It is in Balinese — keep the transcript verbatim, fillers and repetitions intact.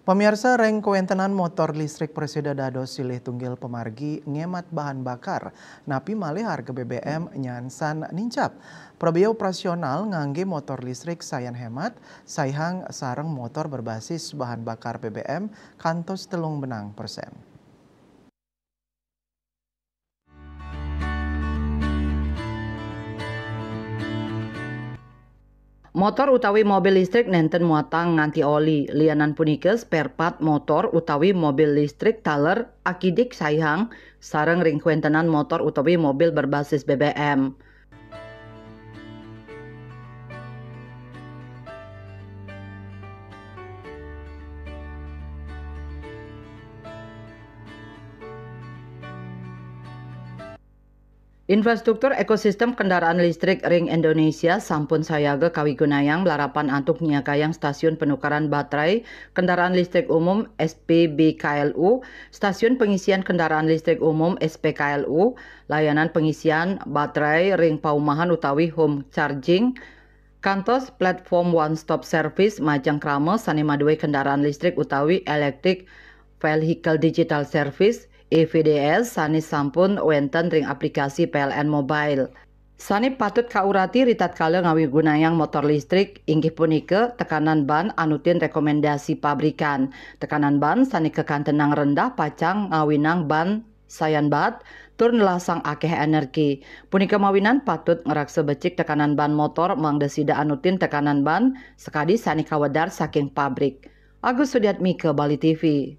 Pamiarsa, ring kawéntenan motor listrik prasida dados silih tunggil pamargi ngémat bahan bakar, napi malih harga B B M nyansan nincap. Prabéa operasional nganggé motor listrik sayan hémat, saihang sareng motor berbasis bahan bakar B B M kantos telung benang persen. Motor utawi mobil listrik nénten muatang nganti oli. Lianan punika, spare part motor utawi mobil listrik taler akidik saihang sareng ring kawéntenan motor utawi mobil berbasis B B M. Infrastruktur ekosistem kendaraan listrik ring Indonesia sampun sayaga kawigunayang malarapan antuk nyiagayang stasiun penukaran baterai kendaraan listrik umum, S P B K L U, stasiun pengisian kendaraan listrik umum, S P K L U, layanan pengisian baterai ring paumahan utawi home charging, kantos platform one stop service majeng krama sané madué kendaraan listrik utawi electric vehicle digital service, E V D S, sané sampun wénten ring aplikasi P L N Mobile. Sané patut kaurati ritatkala ngawigunayang motor listrik inggih punika tekanan ban anutin rekomendasi pabrikan. Tekanan ban sané kakantenang rendah pacang ngawinang ban sayan baat tur nelasang akéh energi. Punika mawinan patut ngraksa becik tekanan ban motor mangda sida anutin tekanan ban sakadi sané kawedar saking pabrik. Agus Sudiatmika, Bali T V.